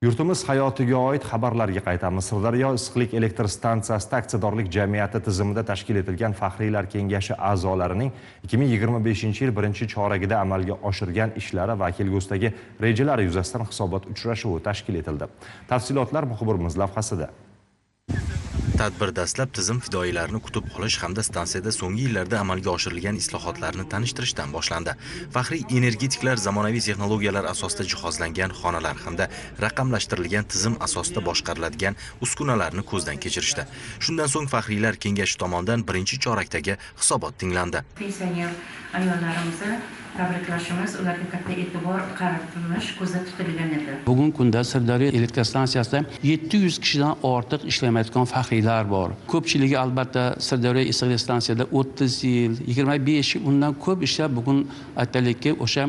Yurtimiz hayotiga oid xabarlarga qaytamiz. Sirdaryo issiqlik elektr stansiyasida aksiyadorlik jamiyati tizimida tashkil etilgan Faxriylar kengashi a'zolarining 2025-yil birinchi choragida amalga oshirgan ishlari va kelgusidagi rejalari yuzasidan hisobot uchrashuvi tashkil etildi. Tafsilotlar muxbirimiz lavhasida. Tadbir dastlab tizim fidoyilarini kutib olish hamda stansiyada so'nggi yillarda amalga oshirilgan islohotlarni tanishtirishdan boshlandi. Faxriy energetiklar zamonaviy texnologiyalar asosida jihozlangan xonalar hamda raqamlashtirilgan tizim asosida boshqariladigan uskunalarni ko'zdan kechirishdi. Shundan so'ng Faxriylar kengashi tomonidan birinchi chorakdagi hisobot tinglandi. Pensioner ayollarimizni tabriklashimiz, ularga katta e'tibor qaratilish ko'zda tutilgan edi. Bugungi kunda Sirdaryo elektr stansiyasida 700 kishidan ortiq ishlamayotgan faxriylar bor. Ko'pchiligi albatta Sirdaryo issiqlik stansiyasida 30 yil, 25 yil undan ko'p ishlab bugun aytaylikki o'sha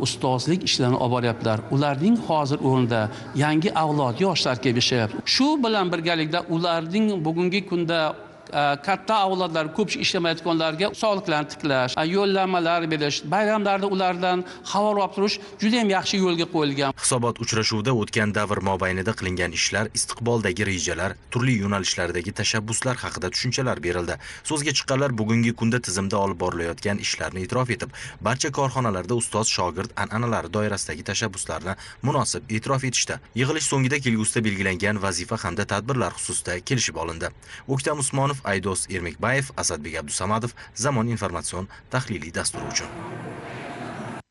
ustozlik ishlarini olib boryaptilar. Ularning hozir o'rnida yangi avlod yoshlar kelib ishlayapti. Shu bilan birgalikda ularning bugungi kunda katta avlodlar ko'p ishlamayotganlarga sog'liqlarini tiklash, yo'llanmalar berish, bayramlarda ulardan xabar olib turish juda ham yaxshi yo'lga qo'yilgan. Hisobot uchrashuvida o'tgan davr mobaynida qilingan ishlar, istiqboldagi rejalar, turli yo'nalishlardagi tashabbuslar haqida tushunchalar berildi. So'zga chiqqanlar bugungi kunda tizimda olib borilayotgan ishlarni e'tirof etib, barcha korxonalarda ustoz-shogird an'analari doirasidagi tashabbuslarni munosib e'tirof etishdi. Yig'ilish so'ngida kelgusida belgilangan vazifa hamda tadbirlar xususida kelishib olindi. O'ktam Usmonov, Aydos Ermekbayev, Asadbek Abdusamadov, Zamon informatsion tahliliy dasturi uchun.